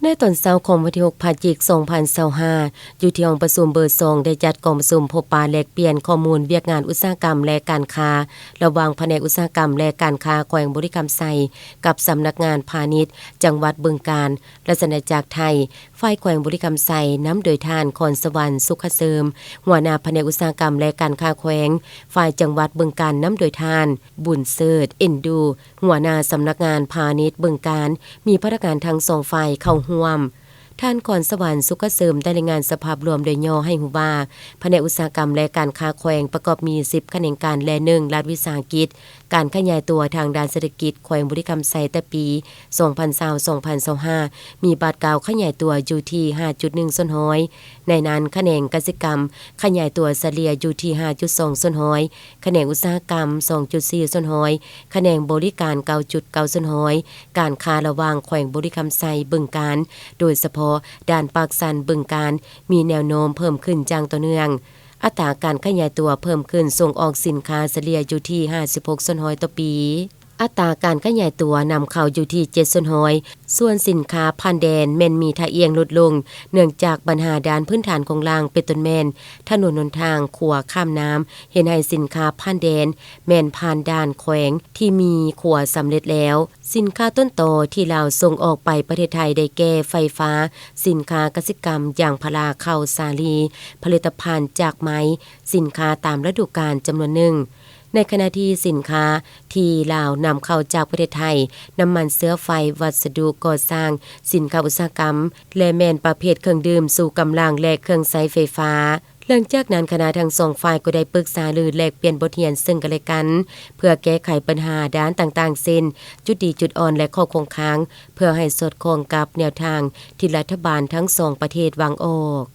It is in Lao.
ໃນຕອນເຊົ້າຂອງວັນທີຫົກ ພະຈິກ ສອງພັນຊາວຫ້າ ຢູ່ທີ່ຫ້ອງປະຊຸມເບີສອງ ໄດ້ຈັດກອງປະຊຸມພົບປະແລກປ່ຽນຂໍ້ມູນວຽກງານອຸດສາຫະກຳ ແລະ ການຄ້າ ລະຫວ່າງພະແນກອຸດສາຫະກຳ ແລະ ການຄ້າແຂວງບໍລິຄຳໄຊ ກັບສຳນັກງານພານິດຈັງຫວັດບຶງການ ລາຊະອານາຈັກໄທ, ຝ່າຍແຂວງບໍລິຄຳໄຊ ນຳໂດຍທ່ານ ຄອນສະຫວັນ ສຸກຄະເສີມ ຫົວໜ້າພະແນກອຸດສາຫະກຳ ແລະ ການຄ້າແຂວງ, ຝ່າຍຈັງຫວັດບຶງການ ນຳໂດຍທ່ານ ບຸນເສີດ ເອັນດູ ຫົວໜ້າສຳນັກງານພານິດບຶງການ, ມີພະນັກງານທັງສອງຝ່າຍເຂົ້າຮ່ວມ. ທ່ານ ຄອນສະຫວັນ ສຸກຄະເສີມ ໄດ້ລາຍງານສະພາບລວມໂດຍຫຍໍ້ໃຫ້ຮູ້ວ່າ, ພະແນກອຸດສາຫະກຳ ແລະ ການຄ້າແຂວງ ປະກອບມີສິບຂະແໜງການ ແລະ ໜຶ່ງລັດວິສາຫະກິດ. ການຂະຫຍາຍຕົວທາງດ້ານເສດຖະກິດແຂວງບໍລິຄຳໄຊແຕ່ປີສອງພັນຊາວ ສອງພັນຊາວຫ້າ ມີບາດກ້າວຂະຫຍາຍຕົວຢູ່ທີ່ຫ້າຈຸດໜຶ່ງສ່ວນຮ້ອຍ, ໃນນັ້ນຂະແໜງກະສິກຳຂະຫຍາຍຕົວສະເລ່ຍຢູ່ທີ່ຫ້າຈຸດສອງສ່ວນຮ້ອຍ, ຂະແໜງອຸດສາຫະກຳສອງຈຸດສີ່ສ່ວນຮ້ອຍ, ຂະແໜງບໍລິການເກົ້າຈຸດເກົ້າສ່ວນຮ້ອຍ, ການຄ້າລະຫວ່າງແຂວງບໍລິຄຳໄຊ ບຶງການ ໂດຍສະເພາະດ່ານປາກຊັນ ບຶງການ ມີແນວໂນ້ມເພີ່ມຂຶ້ນຢ່າງຕໍ່ເນື່ອງ. ອັດຕາການຂະຫຍາຍຕົວເພີ່ມຂຶ້ນສົ່ງອອກສິນຄ້າສະເລ່ຍຢູ່ທີ່ຫ້າສິບຫົກສ່ວນຮ້ອຍຕໍ່ປີ. ອັດຕາການຂະຫຍາຍຕົວນຳເຂົ້າຢູ່ທີ່ເຈັດສ່ວນຮ້ອຍ, ສ່ວນສິນຄ້າຜ່ານແດນແມ່ນມີທ່າອ່ຽງຫຼຸດລົງ ເນື່ອງຈາກບັນຫາດ້ານພື້ນຖານໂຄງລ່າງ ເປັນຕົ້ນແມ່ນຖະໜົນຫົນທາງ, ຂົວຂ້າມນ້ຳ, ເຮັດໃຫ້ສິນຄ້າຜ່ານແດນແມ່ນຜ່ານດ່ານແຂວງທີ່ມີຂົວສຳເລັດແລ້ວ. ສິນຄ້າຕົ້ນຕໍທີ່ລາວສົ່ງອອກໄປປະເທດໄທໄດ້ແກ່ ໄຟຟ້າ, ສິນຄ້າກະສິກຳ, ຢາງພາລາ, ເຂົ້າສາລີ, ຜະລິດຕະພັນຈາກໄມ້, ສິນຄ້າຕາມລະດູການຈຳນວນໜຶ່ງ. ໃນຂະນະທີ່ສິນຄ້າທີ່ລາວນຳເຂົ້າຈາກປະເທດໄທ, ນ້ຳມັນເຊື້ອໄຟ, ວັດສະດຸກໍ່ສ້າງ, ສິນຄ້າອຸດສາຫະກຳ ແລະ ແມ່ນປະເພດເຄື່ອງດື່ມຊູກຳລັງ ແລະ ເຄື່ອງໃຊ້ໄຟຟ້າ. ຫຼັງຈາກນັ້ນ, ຄະນະທັງສອງຝ່າຍກໍໄດ້ປຶກສາຫາລືແລກປ່ຽນບົດຮຽນເຊິ່ງກັນແລະກັນ ເພື່ອແກ້ໄຂບັນຫາດ້ານຕ່າງໆ ເຊັ່ນ ຈຸດດີຈຸດອ່ອນ ແລະ ຂໍ້ຄົງຄ້າງ ເພື່ອໃຫ້ສອດຄ່ອງກັບແນວທາງທີ່ລັດຖະບານທັງສອງປະເທດວາງອອກ.